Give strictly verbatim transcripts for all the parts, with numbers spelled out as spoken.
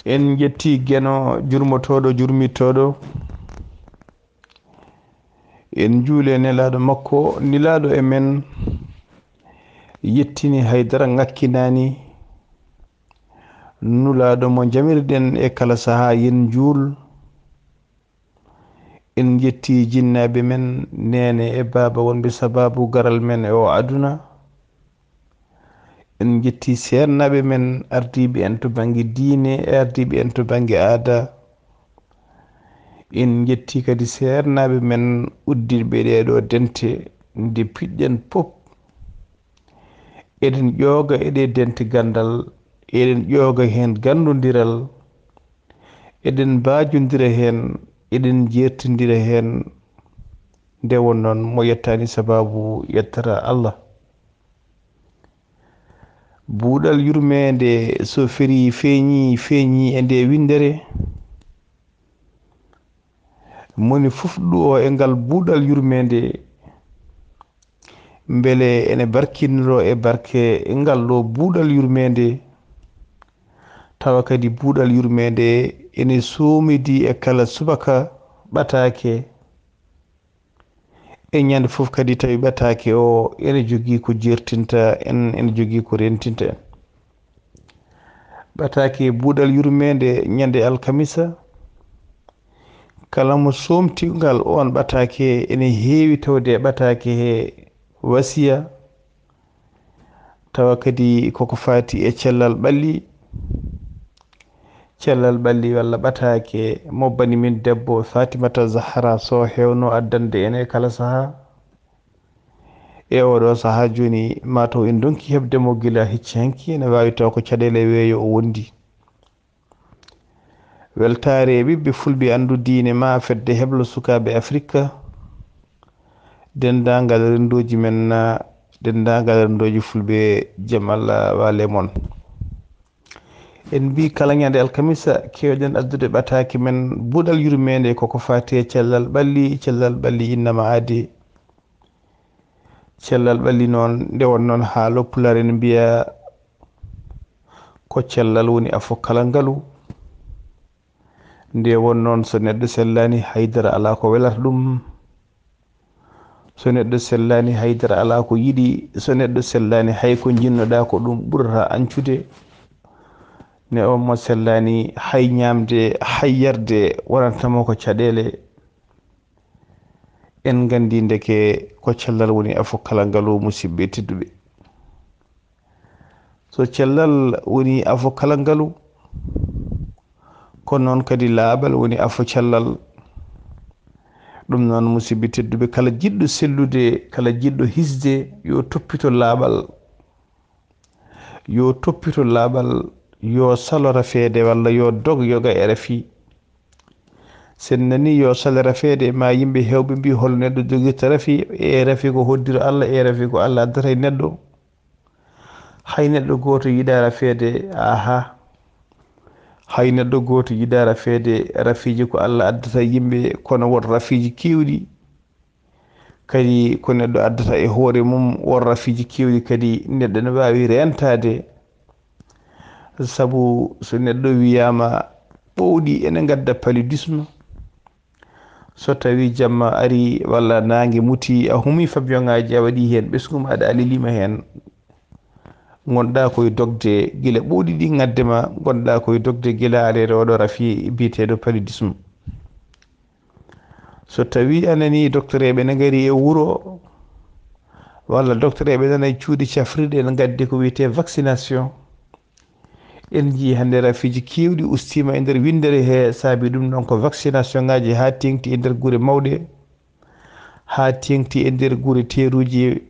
En njetti Geno jurmotooɗo jurmittooɗo. En njuuli e nelaaɗo makko, nilaaɗo e men yettini haydara ŋakkinaani. Nulaaɗo mo njamirɗen e kala sahaa yen njuul. En njetti jinnaaɓe men, neene e baaba wonɓe sabaabu garal men e o aduna. En njetti seernaaɓe men, ardiiɓe en to bannge diine e ardiiɓe en to bannge aada. En njetti kadi seernaaɓe men uddiiɓe ɗeeɗo dente nde piɗɗen pop. Eɗen ƴooga e ɗe dente ganndal, eɗen ƴooga heen ganndondiral, eɗen mbaajondira heen, eɗen njeertindira heen. Nde won noon mo yettaani sabaabu yettata Allah. Buuɗal yurmeende so ferii feeñii, feeñii e nde winndere. Moni fof ɗuwo e ngal buuɗal yurmeende, mbele ene barkiniro e barke ngal ɗo buuɗal yurmeende, tawa kadi buuɗal yurmeende ene soomidi e kala subaka ɓataake. E ñande fof kadi tawi ɓataake o ene jogii ko jertinta en, ene jogii ko rentinta en. Ɓataake buuɗal yurmeende ñande alkamisa, kala mo soomtingal oon ɓataake ene heewi tawde e ɓataake he wasiya, tawa kadi koko faati e cellal ɓalli. Cellal ɓalli walla ɓataake mo bani min debbo Fatimata Zahra Sow heewno addande en e kala sahaa. E oɗo sahaa jooni, mataw en ndonki heɓde mo gila hecci hanki, ene waawi taw ko caɗeele weeyo o wondi. Weltaare e ɓiɓɓe fulɓe anndu diine ma fedde heblo sukaaɓe Afrika, denndaangal renndooji men na denndaangal renndooji fulɓe, jam Allah waale mon. En mbii kala ñande alkamisa keewɗen addude ɓataake men buuɗal yurmeende koko faati e cellal ɓalli, cellal ɓalli innama aadi. Cellal ɓalli noon, nde won noon haalo pulaar ene mbiya ko cellal woni afo kala ngalu. Nde won noon so neɗɗo sellaani haydara alaa ko welata ɗum. So neɗɗo sellaani haydara alaa ko yiɗi, so neɗɗo sellaani hay ko njinnoɗaa ko ɗum ɓurata ancude. Ne on mo sellaani hay ñaamde, hay yarde wonantamo ko caɗeele. En nganndi ndeke ko cellal woni afo kala ngalu, musidɓe tedduɓe. So cellal woni afo kala ngalu, ko noon kadi laaɓal woni afo cellal. Ɗum noon, musidɓe tedduɓe, kala jiɗɗo sellude, kala jiɗɗo hisde, yo toppito laaɓal. Yo toppito laaɓal, yo salo rafeede walla yo dog yoga e rafi. Sen nani yo salo rafeede, ma yimɓe heewɓe mbi hol neɗɗo jogirta rafi, e rafi ko hoddiro Allah, e rafi ko Allah addata e neɗɗo. Hay neɗɗo gooto yiɗa rafeede, aha. Hay neɗɗo gooto yiɗa rafeede, rafiiji ko Allah addata yimɓe, kono won rafiiji keewɗi. Kadi ko neɗɗo addata e hoore mum, won rafiiji keewɗi kadi neɗɗo ne waawi reentaade. Sabu so neɗɗo wiyaama ɓowɗi ene ngadda paludisme, so tawi jamma ari walla naange muti, a humi fabiyoŋaaji, a waɗi heen ɓesngu ma, aɗa aliliima heen, ngonɗa koye dogde gila ɓowɗi ɗi ngadde ma, ngonɗa koye dogde gila aɗa e oɗo rafi biyeteeɗo paludisme. So tawi a nani doktoreeɓe ne ngari e wuro, walla doktoreeɓe nana e cuuɗi cafrirɗi, ene ngaddi ko wiyetee vaccination. En njii hannde rafiiji keewɗi ustiima e nder winndere he, saabi ɗum ɗon ko vaccination ŋaaji haa teeŋti e nder gure mawɗe, haa teeŋti e nder gure teeruuji.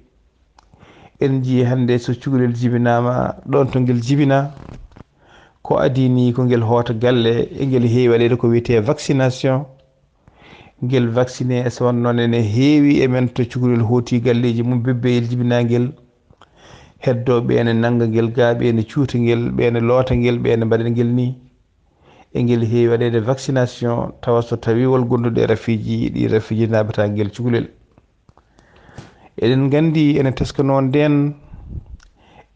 En njii hannde so cukalel jibinaama, ɗoon to ngel jibinaa, ko adii nii ko ngel hoota galle, e ngel heewi waɗeede ko wiyetee vaccination. Ngel vacciné, so wonno noon ene heewi e men to cukalel hooti galleeji mum, bebbeyel jibinaa ngel, heddooɓe ene nannga ngel gaa, ɓe ene cuuta ngel, ɓe ene loota ngel, ɓe ene mbaɗa ngel nii. E ngel heewi waɗeede vaccination, tawa so tawi wol gonduɗo e rafiiji, ɗi rafiiji naaɓata ngel cukalel. Eɗen nganndi ene teskanoo ndeen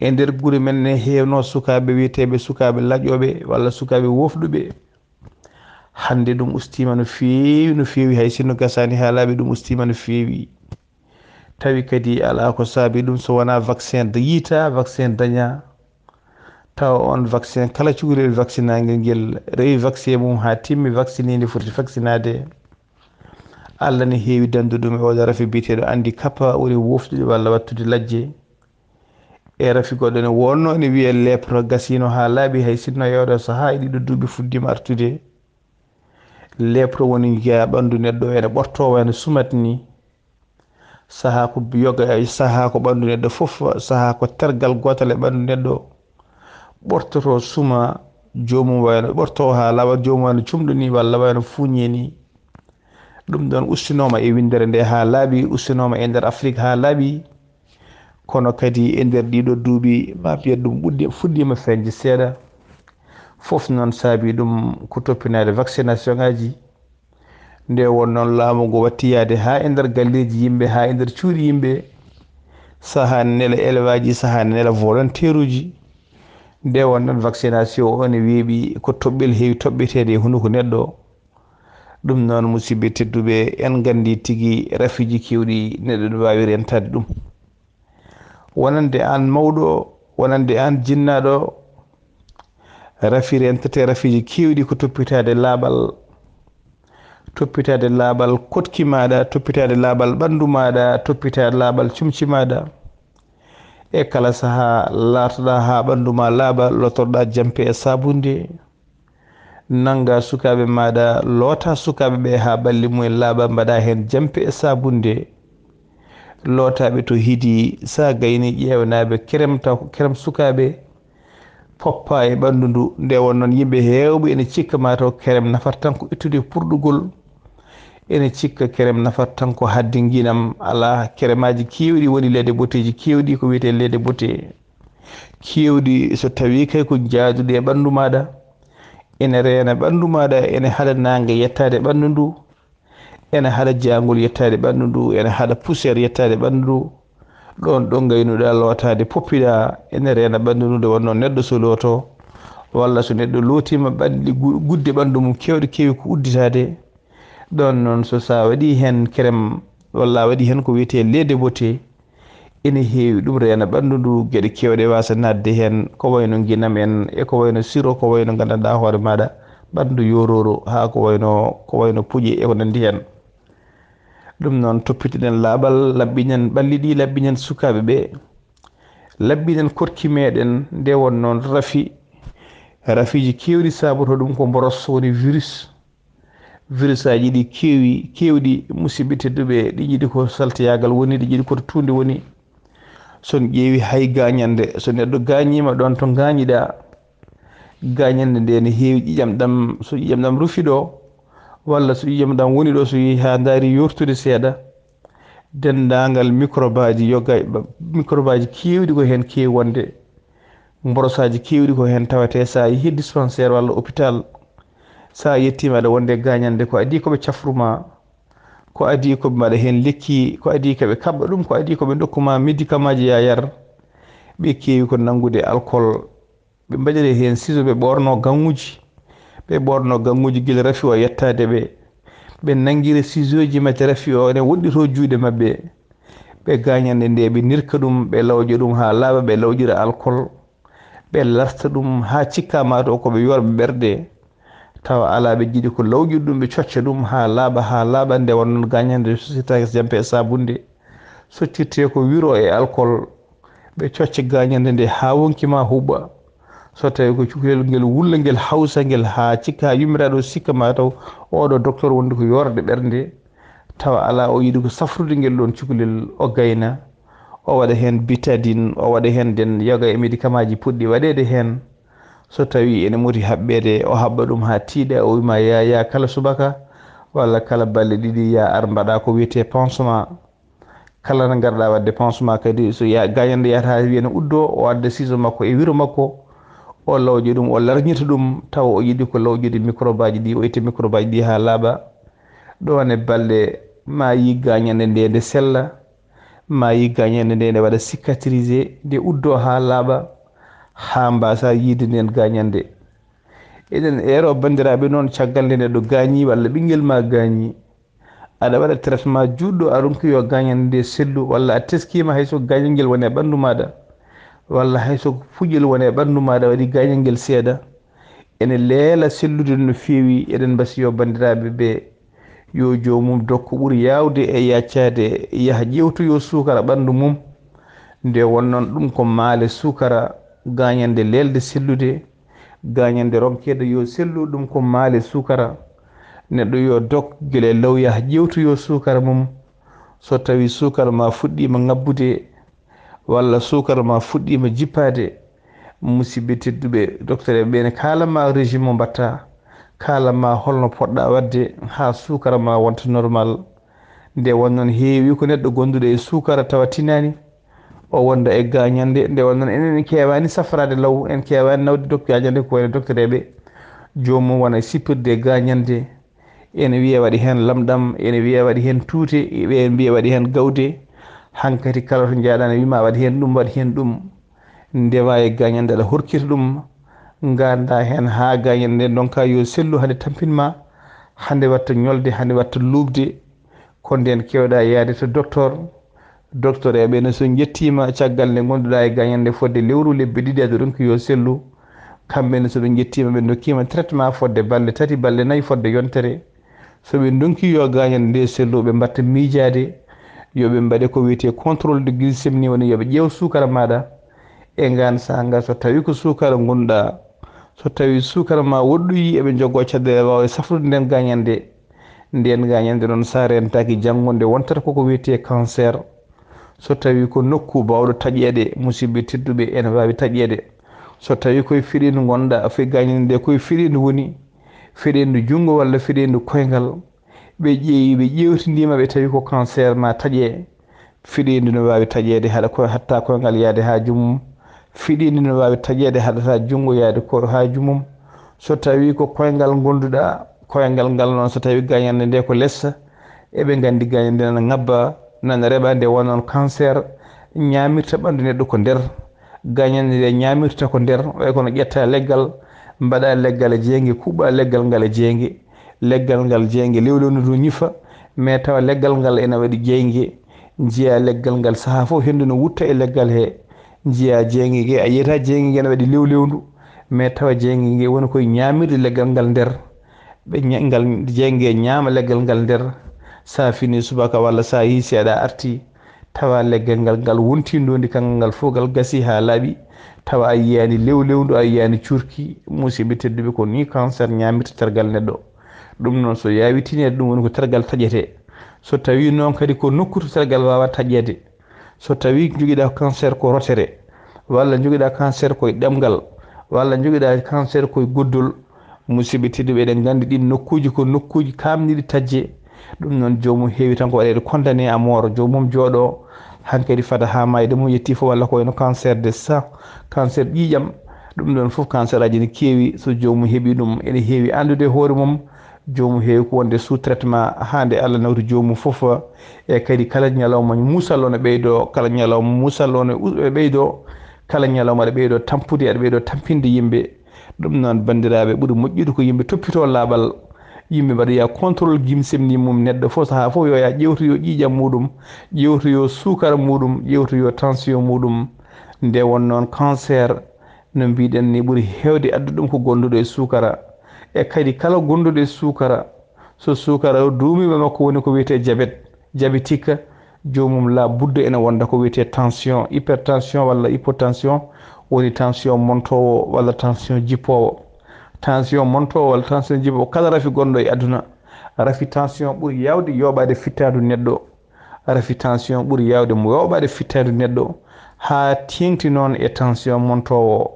E nder gure men ne heewno sukaaɓe wiyeteeɓe sukaaɓe laƴooɓe walla sukaaɓe wofɗuɓe. Hannde ɗum ustiima no feewi, no feewi, hay sinno gasaani haa laaɓi, ɗum ustiima no feewi. Tawi kadi alaa ko saabi ɗum so wonaa vaccin da-, yiita, vaccin daña. Tawa on vaccin, kala cukalel vaccinaangel ngel, rewi vaccin mum haa timmi, vacciné nde foti vaccinaade. Allah ne heewi danndu ɗum e oɗo rafi biyeteeɗo handicap, woni woftude walla wattude lajje. E rafi goɗɗo ne wonno ene wiyee lèpre, gasino haa laaɓi, hay sinno e oɗo sahaa e ɗiɗo duuɓi fuɗɗiima artude. Lèpre woni njiya ɓanndu neɗɗo ene ɓorto wayno sumat ni. Sahaa ko yoga, sahaa ko ɓanndu neɗɗo fof, sahaa ko tergal gootal e ɓanndu neɗɗo ɓortoto suma, joomum wayno ɓorto haa laaɓa, joomum wayno cumɗo ni walla wayno fuuñe ni. Ɗum ɗon ustinooma e winndere nde haa laaɓi, ustinooma e nder Afrik haa laaɓi. Kono kadi e nder ɗiɗo duuɓi, ma mbiyen ɗum ɓuddi-, fuɗɗiima feeñde seeɗa. Fof noon saabi ɗum ko toppinaade vaccination ngaji. Nde won noon laamu ngu watti yaade haa e nder galleeji yimɓe, haa e nder cuuɗi yimɓe. Sahaa ne nela élève aji, sahaa ne nela volontaire uji. Nde won noon vaccination o ne weeɓi ko toɓɓel heewi toɓɓeteede e hunuko neɗɗo. Ɗum noon, musidɓe tedduɓe, en nganndi tigi rafiiji keewɗi neɗɗo ne waawi rentaade ɗum. Wonande aan mawɗo, wonande aan jinnaaɗo, rafi rentete rafiiji keewɗi ko toppitaade laaɓal, toppitaade laaɓal koɗki maaɗa, toppitaade laaɓal ɓanndu maaɗa, toppitaade laaɓal comci maaɗa. E kala sahaa laartoɗaa haa ɓanndu ma laaɓa, lottoɗaa jampe e saabunde. Nannga sukaaɓe maaɗa, loota sukaaɓe ɓe haa ɓalli mumen laaɓa, mbaɗa heen jampe e saabunde. Lootaaɓe to hidi, sa gayni ƴeewnaaɓe kerem taw ko kerem sukaaɓe, poppa e ɓanndu ndu. Nde won noon yimɓe heewɓe ene cikka ma taw kerem nafata tan ko ittude purɗugol. Ene cikka kerem nafata tan ko haɗde nginam. Alaa, keremaaji keewɗi woni leɗɗe boteeji keewɗi ko wiyetee leɗɗe bote. Keewɗi so tawii kay ko jaaduɗe e ɓanndu maaɗa, ene reena ɓanndu maaɗa, ene haɗa naange yettaade ɓanndu ndu, ene haɗa jaangol yettaade ɓanndu ndu, ene haɗa poussière yettaade ɓanndu ndu. Ɗoon ɗo ngaynuɗaa lootaade poppiɗaa, ene reena ɓanndu ndu nde wonnoo neɗɗo so looto, walla so neɗɗo lootiima ɓalli gu-, gudde ɓanndu mum keewɗe keewi ko udditaade. Ɗoon noon so sa waɗii heen kerem walla a waɗii heen ko wiyetee leɗɗe bote, ene heewi ɗum reena ɓanndu ndu, geɗe keewɗe waasa naatde heen, ko wayno nginam en e ko wayno siro, ko wayno nganndanɗaa hoore maaɗa ɓanndu yoorooro haa ko wayno, ko wayno puƴe e ko nanndi heen. Ɗum noon toppitoɗen laaɓal, laɓɓinen ɓalli ɗi, laɓɓinen sukaaɓe ɓe, laɓɓinen koɗki meɗen. Nde won noon rafi, rafiiji keewɗi saabotoo ɗum ko mboros woni virus. Virusaaji ɗi keewi, keewɗi, musidɓe tedduɓe, ɗi njiɗi ko salteyaagal woni, ɗi njiɗi ko to tuunde woni. So on ƴeewi hay gaañannde, so neɗɗo gaañiima ɗoon to ngaañiɗaa, gaañannde nde ne heewi ƴiiƴam ɗam, so ƴiiƴam ɗam rufi ɗo, walla so ƴiiƴam ɗam woni ɗo, so yehi haa ndaari yoortude seeɗa, denndaangal mikrobaaji yoga, mikrobaaji keewɗi ko heen keewi wonde. Mborosaaji keewɗi ko heen tawetee, so a yehii dispensaire walla hôpital, so a yettiima aɗa wonde gaañannde, ko adii ko ɓe cafru ma, ko adii ko ɓe mbaɗa heen lekki, ko adii ko ɓe kaɓɓa ɗum, ko adii ko ɓe ndokku ma médicament ji yaa yar. Ɓe keewi ko nanngude alcool, ɓe mbaɗira heen ciseau, ɓe ɓoorno gaŋŋuuji, ɓe ɓoorno gaŋŋuuji gila rafi o yettaade ɓe. Ɓe nanngira ciseau ji mate rafi o ene woɗɗitoo juuɗe maɓɓe. Ɓe gaañannde nde, ɓe nirka ɗum, ɓe lawƴa ɗum haa laaɓa, ɓe lawƴira alcool, ɓe larta ɗum haa cikka ma taw ko ɓe yoorɓe ɓerɗe. Tawa alaa, ɓe njiɗi ko lawƴude ɗum, ɓe cocca ɗum haa laaɓa, haa laaɓa. Nde won noon gaañannde soccitaake jampe e saabunde, soccirtee ko wiro e alcool. Ɓe cocca gaañannde nde haa woŋki ma huɓɓa. So tawii ko cukalel ngel wulla, ngel hawsa ngel haa cikka haa yummiraaɗo sikka ma taw oɗo docteur wonde ko yoorde ɓernde. Tawa alaa, o yiɗi ko safrude ngel ɗoon cukalel, o gayna, o waɗa heen bitadin, o waɗa heen den yoga e médicament ji potɗi waɗeede heen. So tawii ene moti haɓɓeede, o haɓɓa ɗum haa tiiɗa, o wima yaa, yaa kala subaka walla kala balɗe ɗiɗi yaa ar mbaɗa ko wiyetee pansement. Kala nde ngarɗa waɗde pansement kadi, so ya-, gaañannde yahata haa wiya ne uddo, o adda ciseau makko e wiro makko, o lawƴa ɗum, o larñita ɗum, tawa o yiɗi ko lawƴude microbe aji ɗi, o itta microbe aji ɗi haa laaɓa. Ɗoon e balɗe ma yi gaañannde nde, nde sella, Maayi gaañannde nde ene waɗa cicatrisé, nde uddoo haa laaɓa, haa mbaasa yiide ndeen gaañannde. Eɗen eero banndiraaɓe noon, caggal nde neɗɗo gaañii walla ɓinngel ma gaañii, aɗa waɗa traitement juutɗo, a ronki yo gaañannde nde sellu, walla a teskiima hay so gaañal ngel woni e ɓanndu maaɗa, walla hay so puƴel woni e ɓanndu maaɗa, waɗi gaañal ngel seeɗa, ene leela sellude no feewi. Eɗen mbasi yo banndiraaɓe ɓe, yo joomum dok ko ɓuri yaawde e yaccaade, yaha ƴeewtoyoo suukara ɓanndu mum. Nde won noon ɗum ko maale suukara, gaañannde leelde sellude, gaañannde ronkeede yo sellu, ɗum ko maale suukara. Neɗɗo yo dok gila e law, yaha ƴeewtoyoo suukara mum. So tawii suukara ma fuɗɗiima ŋabbude, walla suukara ma fuɗɗiima jippaade, musidɓe tedduɓe, docteur en ɓe ene kaala ma régime mo mbaɗta, kaala ma holno poɗɗa waɗde haa suukara ma wonta normal. Nde won noon heewi ko neɗɗo gonduɗo e suukara tawa tinaani, o wonda e gaañannde. Nde won noon enen en keewaani safraade law, en keewaani nawde dok-, gaañannde ko wayno docteur en ɓe, joomum wona e sippirde e gaañannde. Ene wiyee waɗi heen lamɗam, ene wiyee waɗi heen tuute, ɓe mbiya waɗi heen gawde. Hankadi kala to njaaɗaa ne wiyma waɗi heen ɗum, waɗi heen ɗum. Ndewa e gaañannde aɗa horkita ɗum, ngaarda heen haa gaañannde nde ndonka yo sellu, hade tampin ma, hade watta ñolde, hade watta luuɓde. Ko ndeen keewɗa yaade to docteur. Docteur en ɓe ne so njettiima caggal nde ngonduɗaa e gaañannde fodde lewru, lebbi ɗiɗi, aɗa ronki yo sellu. Kamɓe ne so ɓe njettiima, ɓe ndokkiima traitement fodde balɗe tati, balɗe nayi fodde yontere. So ɓe ndonki yo gaañannde nde sellu, ɓe mbatta miijaade, yo ɓe mbaɗe ko wiyetee contrôle de glycémie, woni yo ɓe ƴeew suukara maaɗa. E ngaan saanga, so tawii ko suukara ngonduɗaa, so tawii suukara ma woɗɗoyi, eɓe njogoo caɗeele waawde safrude nden gaañannde. Nden gaañannde noon, so a rentaaki, janngo nde wontata koko wiyetee cancer. So tawii ko nokku baawɗo taƴeede, musidɓe tedduɓe, ene waawi taƴeede. So tawii koye fiɗeendu ngonɗaa, fof gaañannde nde koye fiɗeendu woni, fiɗeendu junngo walla fiɗeendu koyngal, ɓe ƴeewi, ɓe ƴeewtindiima, ɓe tawi ko cancer ma taƴe. Fiɗeendu no waawi taƴeede haɗa ko, hatta koyngal yaade haa jumum. Fiɗeendu no waawi taƴeede haɗata junngo yaade ko haa jumum. So tawii ko koyngal ngonduɗaa, koyngal ngal noon, so tawii gaañannde nde ko less, eɓe nganndi gaañannde nana ŋabba, nana reɓa, nde won noon cancer, ñaamirta ɓanndu neɗɗo ko nder. Gaañannde nde ñaamirta ko nder, way kono ƴetta leggal, mbaɗa leggal e jeynge, kuɓɓa leggal ngal e jeynge. Leggal ngal jeynge lewlewndu ndu ñifa, mais tawa leggal ngal ene waɗi jeynge. Njiya leggal ngal sahaa fof, henndu no wutta e leggal he. Njiya jeynge nge, a yiyata jeynge nge ene waɗi lewlewndu, mais tawa jeynge nge woni koye ñaamirde leggal ngal nder. Ɓe ña-, ngal jeynge ñaama leggal ngal nder. Sa fini subaka walla sa yii seeɗa arti, tawa leggal ngal, ngal wonti ndondi, kangal ngal fof ngal gasi haa laaɓi, tawa a yiyaani lewlewndu, a yiyaani cuurki. Musidɓe tedduɓe, ko ni cancer ñaamirta tergal neɗɗo. Ɗum noon, so yawitineede, ɗum woni ko tergal taƴetee. So tawii noon kadi ko nokku to tergal waawa taƴeede, so tawii njogiɗaa cancer ko rotere, walla njogiɗaa cancer koye ɗemngal, walla njogiɗaa cancer koye goddol, musidɓe tedduɓe, eɗen nganndi ɗiin nokkuuji ko nokkuuji kaamniiɗi taƴde. Ɗum noon, joomum heewi tan ko waɗeede condamné à mort, joomum jooɗoo hankadi fada haa maayde mum yetti fof, walla ko wayno cancer de sang, cancer ƴiiƴam. Ɗum ɗoon fof, cancer aji ne keewi, so joomum heɓii ɗum, ene heewi anndude e hoore mum, joomum heewi ko wonde sous traitement, haa nde Allah nawti joomum fof. E kadi kala ñalawma muusal o ne ɓeydoo, kala ñalawma muusal o ne u-, e ɓeydoo, kala ñalawma aɗa ɓeydoo tampude, aɗa ɓeydoo tampinde yimɓe. Ɗum noon, banndiraaɓe, ɓuri moƴƴude ko yimɓe toppitoo laaɓal, yimɓe mbaɗoya contrôle glycémie mum, neɗɗo fof, sahaa fof, yo yaa ƴeewtoyo ƴiiƴam muɗum, ƴeewtoyo suukara muɗum, ƴeewtoyo tension muɗum. Nde won noon, cancer, no mbiɗen ni, ɓuri heewde addude ɗum ko gonduɗo e suukara. E kadi kala gonduɗo e suukara, so suukara o duumiima makko, woni ko wiyetee jabet, diabétique, joomum la budda ene wonda ko wiyetee tension, hypertension walla hypotension, woni tension montoowo walla tension jippoowo. Tension montoowo walla tension jippoowo, kala rafi gonɗo e aduna, rafi tension ɓuri yaawde yooɓaade fittaandu neɗɗo. Rafi tension ɓuri yaawde mo yooɓaade fittaandu neɗɗo, haa teeŋti noon e tension montoowo o.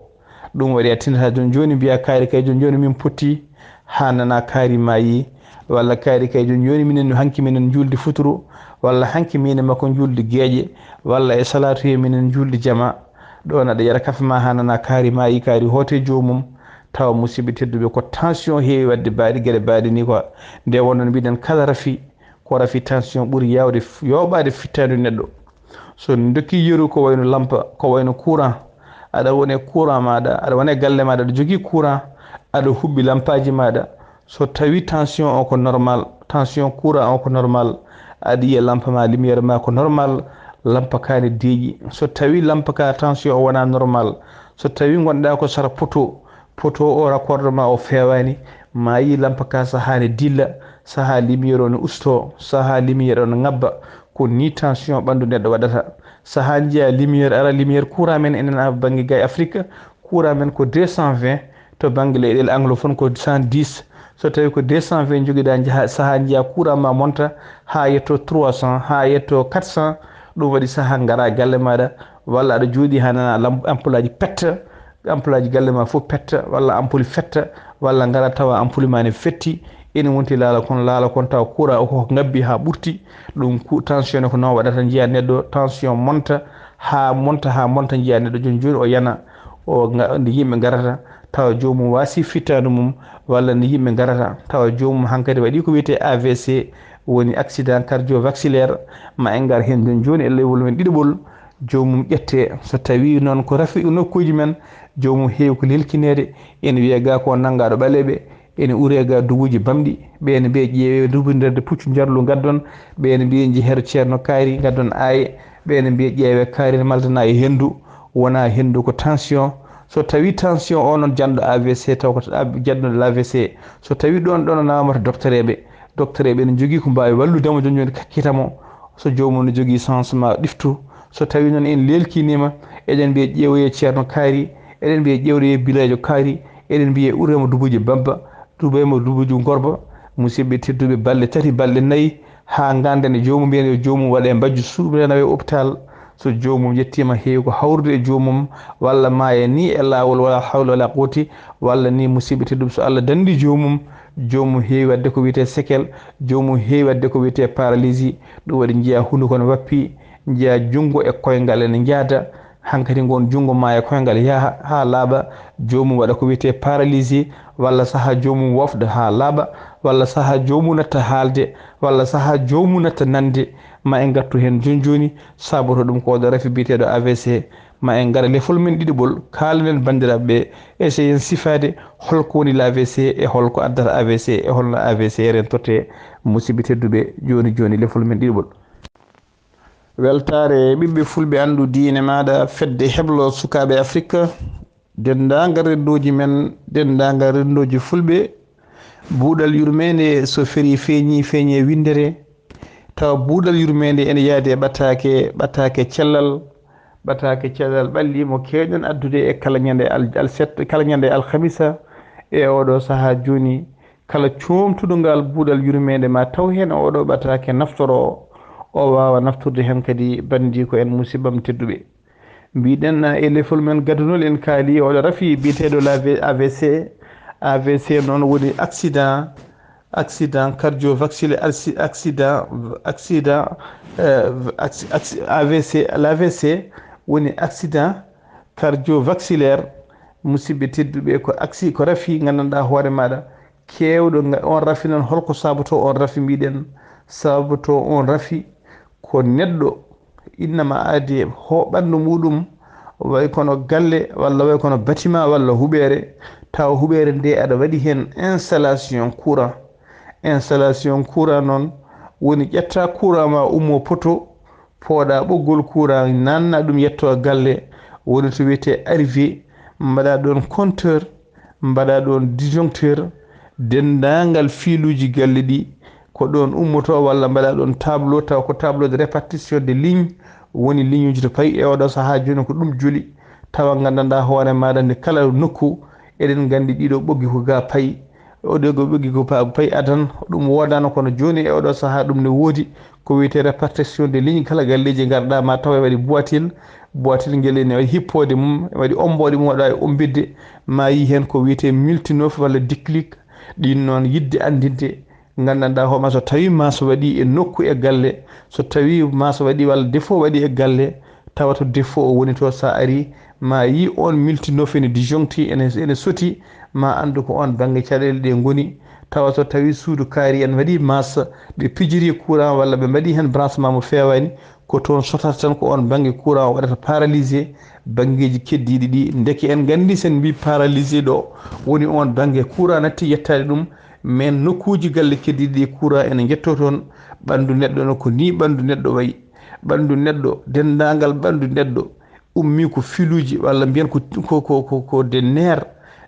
Ɗum waɗi a tinata jooni jooni mbiya kaari kay jooni jooni min potti haa nana kaari maayi, walla kaari kay jooni jooni minen hanki minen njuuldi futuro, walla hanki minen makko njuuldi geeƴe, walla e salaatu he minen njuuldi jama. Ɗoon aɗa yara kafe ma haa nana kaari maayi, kaari hoote joomum, tawa musidɓe tedduɓe ko tension heewi waɗde baaɗi geɗe baaɗi ni quoi. Nde wonno mbiɗen kala rafi, ko rafi tension ɓuri yaawde f-, yooɓaade fittaandu neɗɗo. So ndokki yeru ko wayno lampa, ko wayno courant, aɗa wone courant maɗa, aɗa wone galle maɗa, aɗa jogii courant, aɗa huɓɓi lampaji maɗa. So tawi tension o ko normal, tension courant o ko normal, aɗa yiya lampa ma, lumière ma ko normal, lampa ka ne deeƴi. So tawi lampa ka tension o wona normal, so tawi gonɗa ko sara poto, poto o raccordement o fewani, ma yi lampa ka saha ne dilla, saha lumière o ne usto, saha lumière o ne ngabba, ko ni tension ɓandu neɗɗo waɗata. Saha jiya lumière ara, lumière courant men enen a bangge gay Afrique, courant men ko deux cent vingt, to bangge leyɗele anglophone ko cent dix. So tawi ko deux cent vingt jogiɗa, jaha saha jiya courant ma monta ha yetto trois cents, ha yetto quatre cents. Ɗum waɗi saha ngara galle maɗa, walla aɗa jooɗi ha nana lam-, ampoule aji petta, ampoule aji galle ma fof petta, walla ampoule fetta, walla ngara tawa ampoule ma ne fetti, ene wonti laala kon, laala kon tawa courant o ko ngabbi ha ɓurti. Ɗum ku-, tension ne ko noon waɗata, jiya neɗɗo tension monta, ha monta, ha monta, jiya neɗɗo joni joni o yana, o nga-, nde yimɓe ngarata, tawa joomum wasi fittandu mum, walla nde yimɓe ngarata, tawa joomum hankadi waɗi ko wiyete A V C, woni accident cardiovasculaire, ma en ngar hen joni joni e lewol men ɗiɗaɓol, joomum ƴette. So tawi noon ko rafi nokkuji men, joomum heewi ko lelkinede, ene wiya ga ko nanngaɗo ɓaleeɓe, ene ure ga dubuji bamɗi, ɓe ene mbiya ƴeewe dubundirde puccu njarlu ngaddon, ɓe ene mbiya jeehe to Ceerno Kaari ngaddon aaye, ɓe ene mbiya ƴeewe kaari ne maldana e henndu, wona henndu ko tension. So tawi tension o noon janɗo A V C taw ko ab-, janɗo A V C. So tawi ɗon ɗon nawamata docteur eɓe, docteur eɓe ene jogii ko mbaawi walludemo joni joni kakkitamo. So joomum ne jogii chance ma ɗiftu. So tawi noon en lelkinima, eɗen mbiya ƴeewoye Ceerno Kaari, eɗen mbiya ƴeewoye Bilajo Kaari, eɗen mbiya uremo dubuji babba, dubaymo dubuji gorba. Musidɓe tedduɓe, balɗe tati, balɗe nayi, ha ganden e joomum, mbiyen yo joomum waɗe mbajju suuɗum, nawe hôpital. So joomum yettima, heewi ko hawrude e joomum, walla maaya ni e laawol, wala hawla wala quwwati, walla ni musidɓe tedduɓe, so Allah dandi joomum, joomum heewi wadde ko wiyete séquelle, joomum heewi wadde ko wiyete paralysie. Ɗum waɗi jiya hunduko ne wappi, jiya junngo e koyngal ene jaada, hankadi ngon junngo ma e koyngal yaha ha laaɓa, joomum waɗa ko wiyete paralysie, walla saha joomum wofda ha laaɓa, walla saha joomum natta haalde, walla saha joomum natta nande. Ma en ngartu hen joni joni, saboto ɗum ko oɗo rafi biyeteɗo A V C. Ma en ngara lefol men ɗiɗaɓol, kaalnen bandiraɓe ɓe, essayen sifaade holko woni l'A V C e holko addata A V C e holno A V C rentorte. Musidɓe tedduɓe, joni joni lefol men ɗiɗaɓol. Weltaare ɓiɓɓe fulɓe, anndu diine maaɗa, fedde heblo sukaaɓe Afirka, denndaangal renndooji men, denndaangal renndooji fulɓe. Buuɗal yurmeende so ferii feeñi, feeñi e winndere. Tawa buuɗal yurmeende ene yahdi e ɓataake, ɓataake cellal, ɓataake cellal ɓalli mo keewɗen addude e kala ñande al-, alset-, kala ñande alhamisa e oɗo sahaa jooni. Kala coomtuɗo ngal buuɗal yurmeende ma taw heen oɗo ɓataake naftoroo, o waawa naftorde heen kadi banndiiko en, musibbam tedduɓe. Mbiɗen e lefol men gadunol en kaali oɗo rafi biyeteeɗo la V-, A V C. A V C noon woni accident, accident cardiovasculaire, acci-, accident, accident, euh, acci-, acci-, A V C, l'A V C woni accident cardiovasculaire. Musiɓɓe tedduɓe, ko acci-, ko rafi nganndanɗaa hoore maaɗa, keewɗo nga-, on rafi noon, holko saboto on rafi? Mbiɗen saboto on rafi ko neɗɗo innama aadi ho ɓanndu muɗum, way kono galle, walla way kono bâtiment, walla huɓeere, tawa huɓeere nde aɗa waɗi heen installation courant. Installation courant noon woni ƴetta courant ma ummo poto, pooɗa ɓoggol courant, nanna ɗum yetto galle, woni to wiyete arrivé, mbaɗa ɗon compteur, mbaɗa ɗon disjoncteur, denndaangal fiiluuji galle ɗi ko ɗon ummoto, walla mbaɗa ɗon tableau, tawa ko tableau de répartition de ligne, woni ligne uji to payi. E oɗo sahaa jooni ko ɗum joli, tawa nganndanɗaa hoore maaɗa nde kala nokku, eɗen nganndi ɗiɗo ɓoggi ko ga payi, oɗo ko ɓoggi ko pa-, payi adan, ɗum woodano, kono jooni e oɗo sahaa ɗum ne woodi. Ko wiyetee répartition de ligne, kala galleeji ngarɗa ma tawa e waɗi boitil, boitil ngel ene waɗi hippoode mum, e waɗi omboode mum, waɗa e ombidde, ma yi heen ko wiyetee multinof walla déclic. Ɗin noon yiɗde anndinde, nganndanɗaa hooma so tawi maaso waɗi e nokku e galle, so tawi maaso waɗi walla défaut waɗi e galle, tawa to défaut o woni to, sa ari ma yi on multinof ene disjoncti, ene, ene soti, ma anndu ko on bannge caɗeele ɗe ngoni. Tawa so tawi suudu kaari en waɗi maaso, ɓe pijiri courant walla ɓe mbaɗi heen branchement mo feewani, ko toon sotata tan, ko oon bannge courant o waɗata paralysé banngeeji keddiiɗi ɗi. Ndeke en nganndi, sen mbi paralysé ɗo woni oon bannge courant natti yettaade ɗum, mais nokkuuji galle keddiiɗi ɗi courant ene njettoo toon. Ɓanndu neɗɗo no ko nii ɓanndu neɗɗo wayi. Ɓanndu neɗɗo, denndaangal ɓanndu neɗɗo ummii ko filuuji, walla mbiyen ko, ko, ko, ko, ko des nerfs.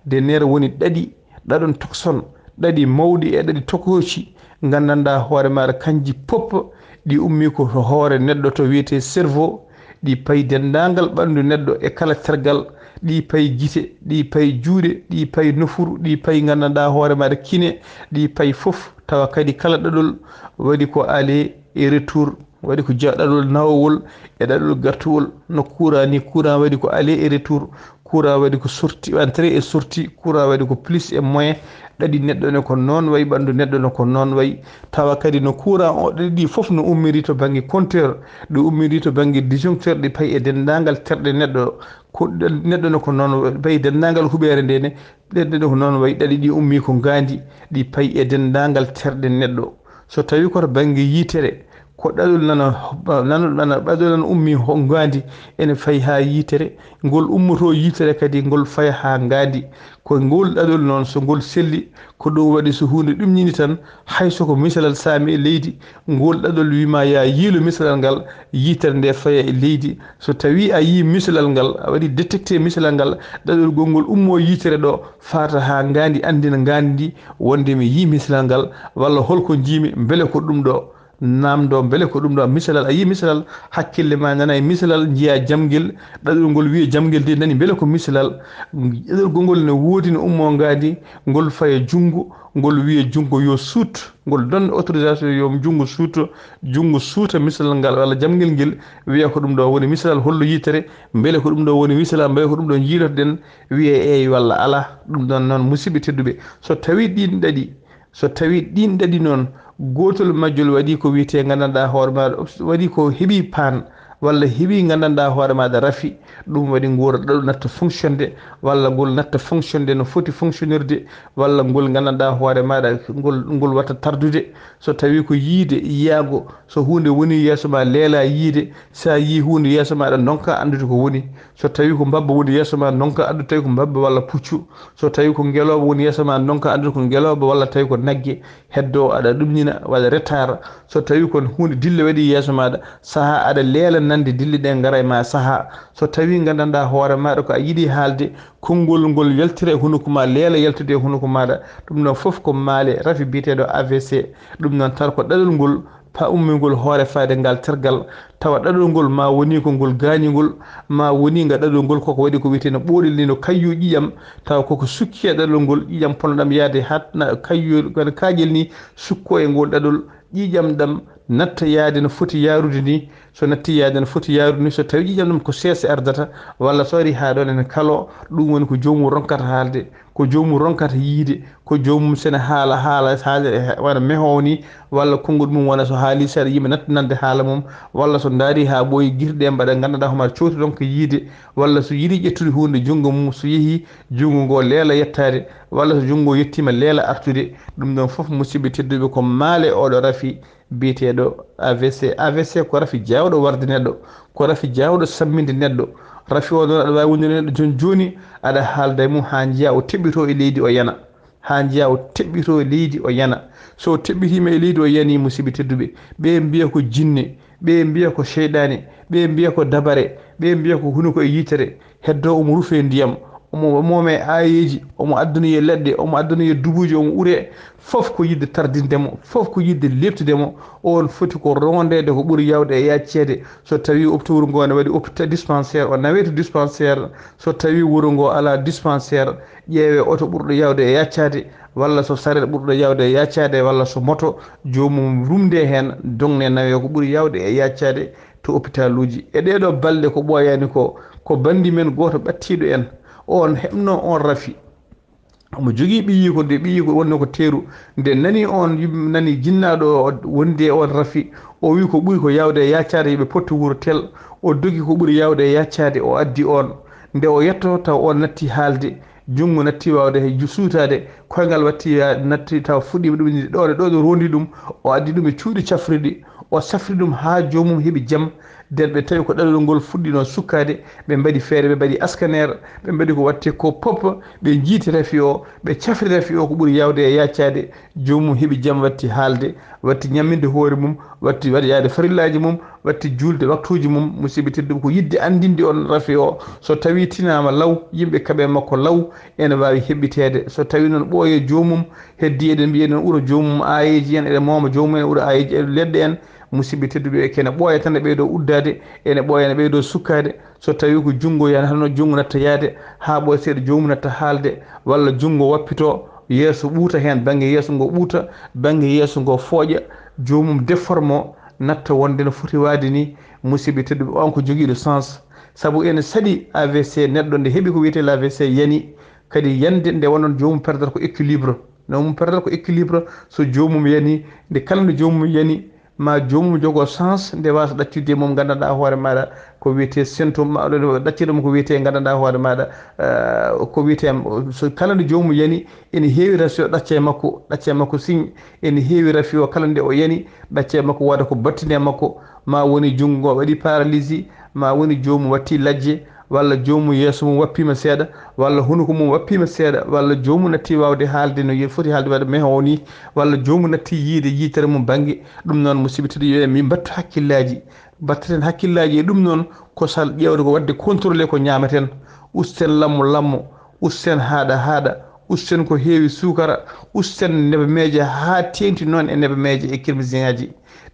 Des nerfs woni ɗaɗi, ɗaɗon tokson, ɗaɗi mawɗi e ɗaɗi tokooci, nganndanɗaa hoore maaɗa, kanji pop ɗi ummii ko to hoore neɗɗo to wiyetee cerveau, ɗi payi denndaangal ɓanndu neɗɗo e kala tergal, ɗi payi gite, ɗi payi juuɗe, ɗi payi nofuru, ɗi payi nganndanɗaa hoore maaɗa kine, ɗi payi fof, tawa kadi kala ɗaɗol waɗi ko aller et retour, waɗi ko ja-, ɗaɗol nawowol e ɗaɗol gartowol. No courant ni, courant waɗi ko aller et retour, courant waɗi ko sorti, entrée et sortie, courant waɗi ko plus et moins. Ɗaɗi neɗɗo ne ko noon wayi, ɓanndu neɗɗo ne ko noon wayi. Tawa kadi no courant o ɗaɗi ɗi fof no ummiri to bannge compteur, ɗi ummiri to bannge disjoncteur, ɗi payi e denndaangal terɗe neɗɗo. Ko ɗen-, neɗɗo ne ko noon wayi, payi denndaangal huɓeere nde ne, ɗen ɗe ko noon wayi. Ɗaɗi ɗi ummii ko ngaandi, ɗi payi e denndaangal terɗe neɗɗo. So tawii ko to bannge yitere, ko ɗaɗol nana, nana, nana, ɗaɗol nana ummii ho ngaandi, ene fayi haa yitere, ngol ummotoo yitere kadi, ngol faya haa ngaandi. Ko ngol ɗaɗol noon, so ngol selli, ko ɗum waɗi so huunde ɗumñini tan, hay so ko misalal saami e leydi, ngol ɗaɗol wiima yaa yiilu misalal ngal, yitere nde faya e leydi. So tawii a yii misalal ngal, a waɗi détecté misalal ngal, ɗaɗol gongol ummoo yitere ɗo, faata haa ngaandi anndina ngaandi ndi wonde mi yii misalal ngal, walla holko njiimi, mbele ko ɗum ɗo. Naamndo, mbele ko ɗum ɗo misalal? A yii misalal, hakkille ma nana e misalal, njiya jamngel, ɗaɗol ngol wiya jamngel de nani, mbele ko misalal? Ɗaɗol gongol ne woodi, ne ummoo ngaandi, ngol faya junngo, ngol wiya junngo yo suut, ngol donne autorisation yo junngo suuto, junngo suuta misalal ngal, walla jamngel ngel wiya ko ɗum ɗo woni misalal, hollo yitere, mbele ko ɗum ɗo woni misalal, mbele ko ɗum ɗo njiilotoɗen, wiya eey walla alaa. Ɗum ɗon noon, musidɓe tedduɓe, so tawii ɗiin ɗaɗi, so tawii ɗiin ɗaɗi noon, gootol majjol waɗi ko wiyetee nganndanɗaa hoore maaɗa, obs-, waɗi ko heɓi paan, walla heɓi nganndanɗaa hoore maaɗa rafi, ɗum waɗi ngol ɗaɗol natta fonctionde, walla ngol natta fonctionde no foti fonctionnirde, walla ngol nganndanɗaa hoore maaɗa ngol, ngol watta tardude. So tawii ko yiide, yiyaago, so huunde woni yeeso ma leela yiide, so a yii huunde yeeso maaɗa ndonka anndude ko woni. So tawii ko mbabba woni yeeso ma ndonka anndude tawi ko mbabba walla puccu. So tawii ko ngelooba woni yeeso ma ndonka anndude ko ngelooba walla tawi ko nagge. Heddo aɗa ɗumñina, waɗa retard. So tawii ko huunde dille waɗi yeeso maaɗa, sahaa aɗa leela nande dille ɗe ngara e ma sahaa. So tawii nganndanɗaa hoore maaɗa ko a yiɗi haalde, konngol ngol yaltira e hunuko ma, leela yaltude e hunuko maaɗa. Ɗum ɗon fof ko maale rafi biyeteeɗo A V C. Ɗum noon, tawa ko ɗaɗol ngol pa ummingol hoore fayde ngal tergal, tawa ɗaɗol ngol ma woni ko ngol gaañingol, ma woni nga ɗaɗol ngol koko waɗi ko wiyetee no ɓooɗel ni, no kayyu ƴiƴam, tawa koko sukki e ɗaɗol ngol, ƴiƴam ponnoɗam yahde haa na kayyu, wano kaaƴel ni, sukko e ngol ɗaɗol, ƴiƴam ɗam natta yahde no foti yahrude ni. So natti yahde no foti yahrude ni, so tawii ƴiƴam ɗam ko seese ardata, walla so ari haa ɗoon ene kalo, ɗum woni ko joomum ronkata haalde, ko joomum ronkata yiide, ko joomum sene haala, haala, haala e wano mehoowo ni, walla konngol mum wona so haali seeɗa yimɓe natta nande haala mum, walla so ndaari haa ɓooyi gite ɗe mbaɗa, nganndanɗaa homaare cowti ronka yiide, walla so yiɗi ƴettude huunde junngo mum, so yehii junngo ngo leela yettaade, walla so junngo yettiima leela artude. Ɗum ɗon fof, musidɓe tedduɓe, ko maale oɗo rafi biyeteeɗo A V C. A V C ko rafi jaawɗo warde neɗɗo, ko rafi jaawɗo samminde neɗɗo. Rafi o noon aɗa waawi wondude neɗɗo jooni jooni, aɗa haalda e mum haa njiya o teɓɓitoo e leydi o yana. Haa njiya o teɓɓitoo e leydi o yana. So o teɓɓitiima e leydi o yanii, musidɓe tedduɓe, ɓe mbiya ko jinne, ɓe mbiya ko seyɗaane, ɓe mbiya ko dabare, ɓe mbiya ko hunuko e yitere. Heddo omo rufe ndiyam, omo moome aayeeji, omo addanoye leɗɗe, omo addanoye dubuuji, omo ure. Fof ko yiɗde tardinde mo, fof ko yiɗde leeptude mo. Oon foti ko roondeede ko ɓuri yaawde e yacceede. So tawii opto wuro ngo ne waɗi opta dispensaire, o nawee to dispensaire. So tawii wuro ngo alaa dispensaire, ƴeewee oto ɓurɗo yaawde e yaccaade, walla so sareet ɓurɗo yaawde e yaccaade, walla so moto, joomum rumde heen, dogne nawee ko ɓuri yaawde e yaccaade to opitaaluuji. E ɗee ɗoo balɗe ko ɓooyaani ko, ko banndi men gooto ɓadtiiɗo en, oon heɓnoo oon rafi. Omo jogii ɓiyiiko, nde ɓiyiiko wonnoo ko teeru, nde nani oon yim-, nani jinnaaɗo o wondi e oon rafi, o wii ko ɓuri ko yaawde e yaccaade, yo ɓe pottu wuro tel. O dogi ko ɓuri yaawde e yaccaade, o addi oon. Nde o yettoo, taw oon natti haalde, junngo natti waawde he ju-, suutaade, koyngal watti ya-, natti taw fuɗɗiima ɗum ni, ɗo, ɗo, ɗo rondi ɗum, o addi ɗum e cuuɗi cafriɗi, O safri ɗum haa joomum heɓi jam. Nden ɓe tawi ko ɗaɗol ngol fuɗɗino sukkaade, ɓe mbaɗi feere, ɓe mbaɗi scanner, ɓe mbaɗi ko watte ko pop, ɓe njiiti rafi o, ɓe cafri rafi o ko ɓuri yaawde e yaacaade. Joomum heɓi jam, watti haalde, watti ñamminde hoore mum, watti waɗi yaade farillaaji mum, watti juulde waktuuji mum. Musidɓe tedduɓe, ko yiɗde anndinde on rafi o, so tawii tinaama law, yimɓe kaɓe makko law, ene waawi heɓɓiteede. So tawii noon ɓooyee joomum, heddii eɗen mbiya eɗen ura joomum aayeeji en, eɗen mooma joomum en ura aayeeji leɗɗe en. Musidɓe tedduɓe, kene ɓooya tan e ɓeydo uddaade, ene ɓooya ene ɓeydo sukkaade. So tawii ko junngo yani, hano junngo natta yaade, haa ɓooya seeɗa joomum natta haalde, walla junngo wappito, yeeso ɓuuta heen, bannge yeeso ngo ɓuuta, bannge yeeso ngo fooƴa, joomum déforme o, natta wonde no foti waade ni. Musidɓe tedduɓe, on ko jogiiɗo sens, sabu ene saɗi A V C, neɗɗo nde heɓi ko wiyetee l'A V C yani, kadi yande nde wonon joomum perdata ko équilibre. No mum perdata ko équilibre, so joomum yani, nde kala nde joomum yani, ma joomum jogo sens nde wasa ɗaccude e mum, nganndanɗaa hoore maaɗa ko wiyetee symptôme, ma ɗo ɗaccude mum ko wiyetee, nganndanɗaa hoore maaɗa, eh, ko wiyetee, so kala nde joomum yani, ene heewi rafi o ɗacca e makko, ɗacca e makko signe, ene heewi rafi o kala nde o yani, ɗacca e makko wooda ko battini e makko, ma woni junngo ngo waɗi paralysie, ma woni joomum watti lajje, walla joomum yeeso mum wappiima seeɗa, walla hunuko mum wappiima seeɗa, walla joomum natti waawde haalde no ye-, foti haalde waɗde meho o ni, walla joomum natti yiide yitere mum bannge. Ɗum noon, musidɓe tedduɓe, yo min mbattu hakkillaaji, mbattaten hakkillaaji e ɗum noon, ko sal ƴeewde ko waɗde contrôlé ko ñaamaten, usten lammo lammo, usten haaɗa haaɗa, usten ko heewi suukara, usten nebameeje haa teeŋti noon e nebameeje e kirmisiŋaaji.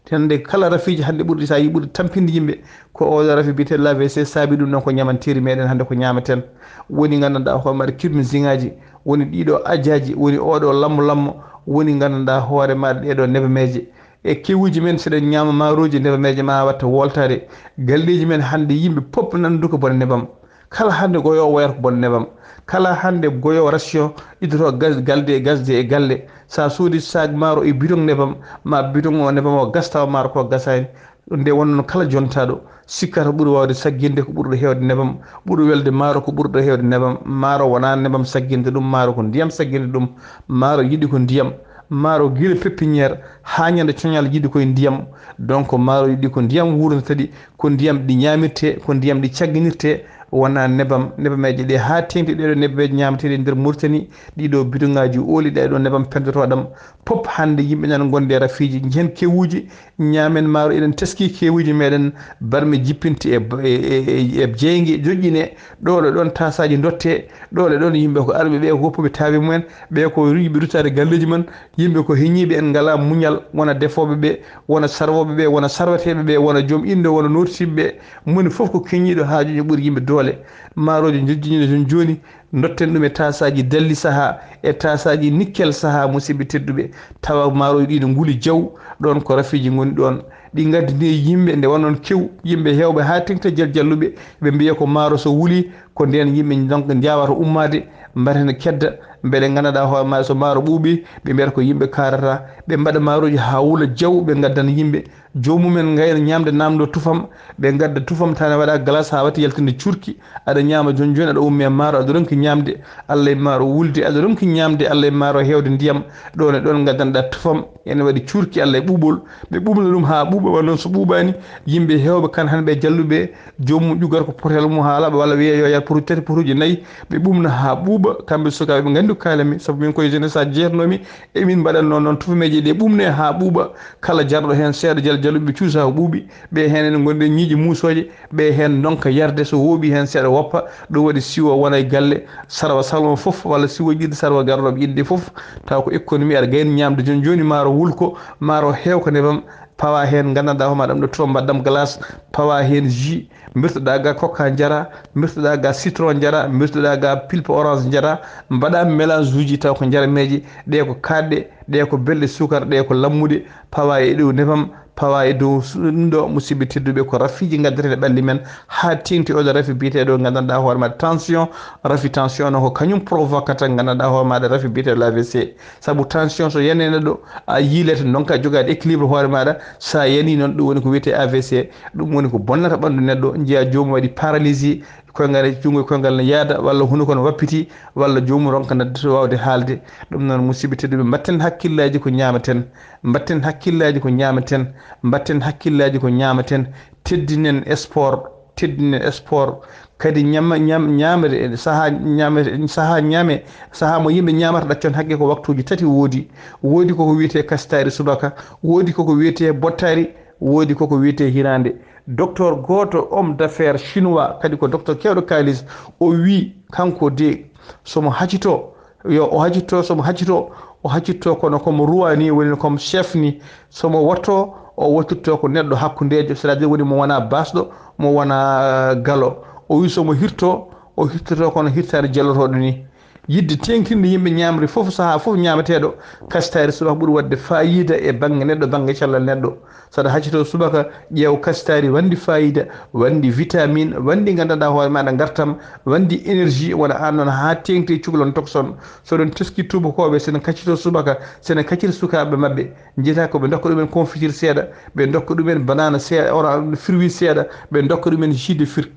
Hannde kala rafiiji hannde ɓurɗi, so a yii ɓurɗi tampinde yimɓe, ko oɗo rafi biyetee l'A V C saabi ɗum noon, ko ñamanteeri meɗen hannde ko ñaamaten. Woni nganndanɗaa hoore maaɗa kirmisiŋaaji, woni ɗiɗo ajaaji, woni oɗo lammo lammo, woni nganndanɗaa hoore maaɗa ɗeɗo nebameeje. E kewuuji men, so ɗen ñaama maarooji, nebameeje ma watta woltaade. Galleeji men hannde yimɓe pop nan duka bone nebam. Kala hannde goyoowo woyata ko bone nebam. Kala hannde goyoowo ration iddoto gas-, galde e gasde e galle. Sa soodi saag maaro e bidon nebam, ma bidon o nebam o gasta o maaro ko gasaani. Nde wonno kala jontaaɗo sikkata ɓuri waawde sagginde ko ɓurɗo heewde nebam, ɓuri welde maaro ko ɓurɗo heewde nebam. Maaro wonaa nebam sagginde ɗum, maaro ko ndiyam sagginde ɗum. Maaro yiɗi ko ndiyam. Maaro gila pépinière haa ñande coñal yiɗi koye ndiyam. Donc maaro yiɗi ko ndiyam wuurnata ɗi, ko ndiyam ɗi ñaamirtee, ko ndiyam ɗi cagginirtee, wonaa nebam. Nebameeje ɗe haa teeŋti ɗeɗo nebameeje ñaameteeɗe e nder Mauritanie, ɗiɗo bidoŋaaji ooli, ɗeɗo nebam pendotooɗam. Pop hannde yimɓe nana ngonde e rafiiji, njehen kewuuji, ñaamen maaro, eɗen teskii kewuuji meɗen, barme jippinte e, e, e, e jeyge joƴƴine, ɗo ɗo ɗon taasaaji ndotte, ɗo ɗo ɗon yimɓe ko arɓe ɓe ko woppuɓe taawi mumen, ɓe ko yiɗɓe ruttaade galleeji mum, yimɓe ko heñiiɓe en ngalaa muñal, wona defooɓe ɓe, wona sarwooɓe ɓe, wona sarweteeɓe ɓe, wona joom inndo, wona nootitiiɓe ɓe, moni fof ko keñiiɗo haaju ɓuri yimɓe doole. Maarooji njojjiniiɗo jooni jooni, ndotten ɗum e taasaaji dalli sahaa, e taasaaji nikkel sahaa, musidɓe tedduɓe, tawa maarooji ɗi no nguli jaw, ɗon ko rafiiji ngoni ɗon. Ɗi ngaddini yimɓe nde wonnon kew, yimɓe heewɓe haa teŋti jaljalluɓe, ɓe mbiya ko maaro so wuli, ko ndeen yimɓe donc njaawata ummaade, mbaɗa heen kedda, mbeɗe nganndanɗaa hoore maaɗa so maaro ɓuuɓi, ɓe mbiyata ko yimɓe kaarata, ɓe mbaɗa maarooji haa wula jaw, ɓe ngaddana yimɓe. Joomum en ngayna ñaamde naamndoo tufam, ɓe ngadda tufam tan ne waɗa glace haa watti yaltinde cuurki, aɗa ñaama jooni jooni, aɗa ummi e maaro, aɗa ronki ñaamde, Allah e maaro wulde, aɗa ronki ñaamde, Allah e maaro heewde ndiyam, ɗoon e ɗoon ngaddanɗaa tufam, ene waɗi cuurki, Allah e ɓuuɓol, ɓe ɓuuɓna ɗum haa ɓuuɓa, walla noon so ɓuuɓaani, yimɓe heewɓe kan hannde ɓe jalluɓe, joomum ƴuggat ko potel mum haa laaɓa, walla wiya yo yar potuuji tati, potuuji nayi, ɓe ɓuuɓna haa ɓuuɓa, kamɓe sukaaɓe ɓe nganndi ko kaalatmi, sabu min koye jeunesse a jeetnoomi, emin mbaɗatnoo noon tufameeje ɗe ɓuuɓne haa ɓuuɓa, kala jarɗo heen seeɗa jal-, jalluɓe ɓe cuusa ko ɓuuɓi, ɓe heen ene ngonde ñiiƴe muusooje, ɓe heen ndonka yarde, so wooɓi heen seeɗa woppa, ɗum waɗi siwo wona e galle, sarwa salon fof, walla siwo jiɗde sarwa garɗo ɓe yiɗde fof, taw ko économie aɗa gayni ñaamde jooni jooni, maaro wulko, maaro heewko nebam, pawa heen nganndanɗaa hoore maaɗa ɗum ɗo tufam mbaɗɗam glace, pawa heen jus, mbirtoɗaa ga kokka njara, mbirtoɗaa ga citron njara, mbirtoɗaa ga pulpe orange njara, mbaɗa mélange uji taw ko njarameeje, ɗe ko kaaɗɗe, ɗe ko belɗe suukara, ɗe ko lammuɗe, pawa e dow nebam, pawa e dow su-, ɗum ɗo, musidɓe tedduɓe, ko rafiiji ngaddateeɗi ɓalli men, haa teeŋti oɗo rafi biyeteeɗo nganndanɗaa hoore maaɗa tension, rafi tension noon ko kañum provokata nganndanɗaa hoore maaɗa rafi biyeteeɗo A V C. Sabu tension so yani neɗɗo, a yiilete ndonka jogaade équilibre hoore maaɗa, so a yani noon ɗum woni ko wiyetee A V C, ɗum woni ko bonnata ɓanndu neɗɗo, njiya joomum waɗi paralysie, koyngal e junngo e koyngal ne yaada, walla hunuko ne wappiti, walla joomum ronka nadde to waawde haalde. Ɗum noon, musidɓe tedduɓe, mbatten hakkillaaji ko ñaamaten, mbatten hakkillaaji ko ñaamaten, mbatten hakkillaaji ko ñaamaten, teddinen sport, teddinen sport. Kadi ñama-, ñam-, ñaamre, sahaa ñaamre, sahaa ñaame, sahaa mo yimɓe ñaamata ɗaccon haqqe ko waktuuji tati woodi. Woodi koko wiyetee kastaari subaka, woodi koko wiyetee bottaari, woodi koko wiyetee hiraande. Docteur gooto, homme d'affaires chinois, kadi ko docteur keewɗo kaalis, o wii kanko de, so mo hacito, yo o hacito, so mo hacito, o hacito kono comme roi ni, woni comme chef ni. So mo wotto, o wottirto ko neɗɗo hakkundeejo, c'est-à-dire woni mo wona baasɗo, mo wona galo. O wii so mo hirto, o hirtoto kono hirtaade jellotooɗo ni. Yiɗde teeŋtinde yimɓe ñaamri fof, sahaa fof ñaameteeɗo, kastaari subaka ɓuri waɗde faayiida e bannge neɗɗo, bannge cellal neɗɗo. Saɗa hacito subaka, ƴeew kastaari wanndi faayiida, wanndi vitamine, wanndi nganndanɗaa hoore maaɗa ngartam, wanndi énergie, wona aan noon haa teeŋti e cukalon tokson. So ɗon teski tuubakooɓe, sene kaccito subaka, sene kaccita sukaaɓe maɓɓe. Njiyata ko ɓe ndokka ɗumen confiture seeɗa, ɓe ndokka ɗumen banana seeɗa, ora fruit seeɗa, ɓe ndokka ɗumen jus de fruit,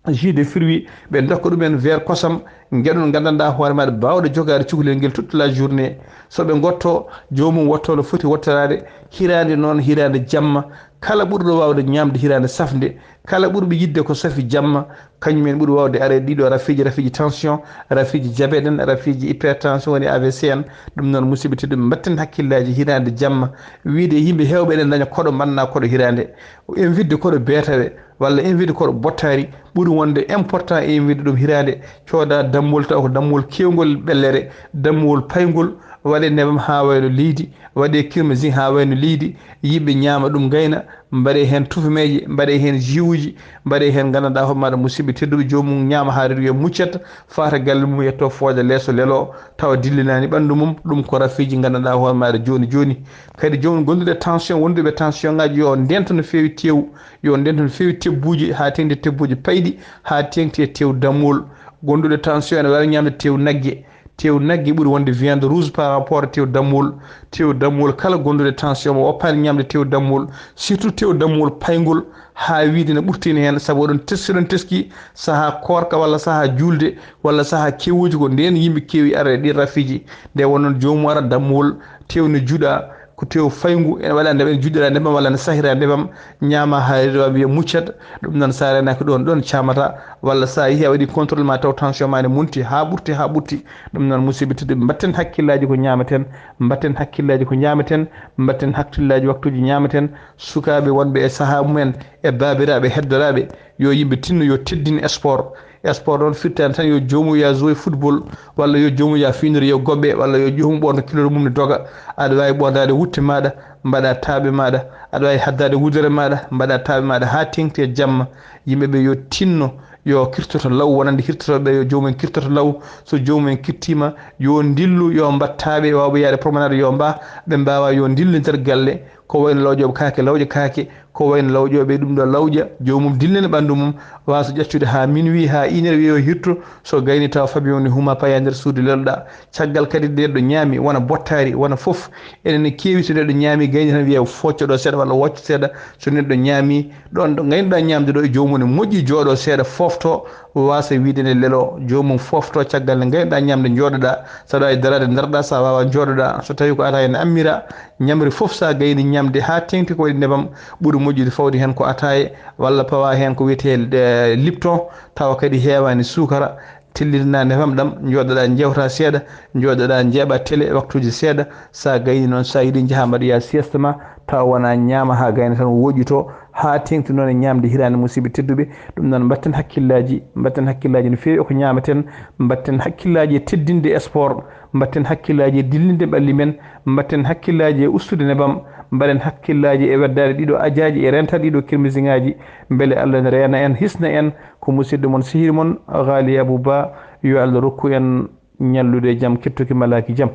jus de fruit, ɓe ndokka ɗumen verre kosam, ngeɗon nganndanɗaa hoore maaɗa baawɗo jogaade cukalel ngel toute la journée. So ɓe ngotto, joomum wotto no foti wottoraade, hiraande noon, hiraande jamma. Kala ɓurɗo waawde ñaamde hiraande safnde, kala ɓurɓe yiɗde ko safi jamma, kañum en ɓuri waawde areede ɗiɗo rafiiji, rafiiji tension, rafiiji diabète en, rafiiji hypertension, woni A V C en. Ɗum noon, musidɓe tedduɓe, mbatten hakkillaaji hiraande jamma. Wiide yimɓe heewɓe eɗen ndaña koɗo mbanna koɗo hiraande. Invitde koɗo beetawe, walla invitde koɗo bottaari, ɓuri wonde important e invitde ɗum hiraande. Cooda dammol taw ko dammol keewngol ɓellere, dammol payngol, waɗe nebam haa wayno leydi, waɗe kirmasi haa wayno leydi, yimɓe ñaama ɗum ngayna, mbaɗe heen tufumeeje, mbaɗe heen jiwuji, mbaɗe heen nganndanɗaa hoore maaɗa musidɓe tedduɓe, joomum ñaama haa reedu wiya muccata, faata galle mum yetto fooƴa leeso lelo, tawa dillinaani ɓanndu mum, ɗum ko rafiiji nganndanɗaa hoore maaɗa jooni jooni. Kadi joomum gonduɓe tension, wonduɓe tension ngaji yo ndento no feewi teewu, yo ndento no feewi tebbuji haa teeŋti tebbuji payɗi, haa teeŋti e teewu dammol. Gonduɗo tension ene waawi ñaamde teewu nagge, teewu nagge ɓuri wonde viande rouge par rapport e teewu dammol. Teewu dammol kala gonduɗo tension mo woppaani ñaamde teewu dammol, surtout teewu dammol payngol, haa wiide ne ɓurtini heen, sabu oɗon tes-, oɗon teski sahaa koorka walla sahaa juulde walla sahaa kewuuji, ko ndeen yimɓe keewi ara e ɗiin rafiiji. Nde wonnoon joomum ara dammol teew ne juɗa, ko teew fayngu, ene waɗa nde ɓen juɗɗira nebam walla ne sahira nebam, ñaama haa reedu wiya muccat, ɗum noon sa reenaaki ɗoon, ɗoon caamata, walla sa yehi a waɗi contrôle ma taw tension ma ne monti haa ɓurti, haa ɓurti. Ɗum noon musidɓe tedduɓe, mbatten hakkillaaji ko ñaamaten, mbatten hakkillaaji ko ñaamaten, mbatten hakkillaaji waktuuji ñaamaten, sukaaɓe wonɓe e sahaa mumen, e baabiraaɓe heddoraaɓe, yo yimɓe tinno yo teddin sport. Sport noon firtaani tan yo joomum ya jouer football, walla yo joomum ya fiinir yo goɓɓe, walla yo joomum ɓorno kilot mum ne doga. Aɗa waawi ɓornaade wutte maaɗa, mbaɗa taaɓe maaɗa, aɗa waawi haddaade wudere maaɗa, mbaɗa taaɓe maaɗa haa teeŋti e jamma. Yimɓe ɓe yo tinno, yo kirtoto law, wonande hirtotooɓe ɓe, yo joomum en kirtoto law. So joomum en kirtiima, yo ndillu, yo mbattaaɓe waawɓe yaade promenade yo mbaa, ɓe mbaawa yo ndillu nder galle, ko wayno lawƴooɓe kaake, lawƴa kaake, ko wayno lawƴooɓe ɗum ɗo lawƴa, joomum dillina ɓanndu mum, waaso ƴaccude haa minuit, haa une heure, wiya o hirto, so gayni tawa famille o ne huma paya nder suudu lelɗa. Caggal kadi neɗɗo ñaami, wona bottaari, wona fof, enen ne keewi so neɗɗo ñaami gayni tan wiya focco ɗo seeɗa walla wocco seeɗa, so neɗɗo ñaami, ɗon ɗo ngaynoɗaa ñaamde ɗo e joomum ne moƴƴi jooɗo seeɗa, foofto, waasa wiide ne lelo, joomum foofto caggal nde ngaynoɗaa ñaamde jooɗoɗaa, saɗa waawi daraade ndaroɗaa, sa waawa jooɗoɗaa, so tawi ko ataaya ne ammira, ñamri fof sa gayni ñamde haa teeŋti ko waɗi nebam, ɓuri moƴƴude fawde heen ko ataaye, walla pawa heen ko wiyetee, eh, lipton, tawa kadi heewaani suukara, tellitna nebam ɗam, jooɗoɗaa njeewta seeɗa, jooɗoɗaa njeeɓa télé waktuuji seeɗa, sa gayni noon sa yiɗi njaha mbaɗoya sieste ma, tawa wona ñaama haa gayna tan wooƴito, haa teeŋti noon e ñaamde hiraande musidɓe tedduɓe. Ɗum noon mbatten hakkillaaji, mbatten hakkillaaji no feewi e ko ñaamaten, mbatten hakkillaaji e teddinde sport, mbatten hakkillaaji e dillinde ɓalli men, mbatten hakkillaaji e ustude nebam, mbaɗen hakkillaaji e weddaade ɗiɗo ajaaji e rentaade ɗiɗo kirmisiŋaaji, mbele Allah ne reena en, hisna en. Ko musidɗo mon, sehil mon, Ghali Abou Ba, yo Allah rokku en ñallude e jam, kettuki malaaki jam.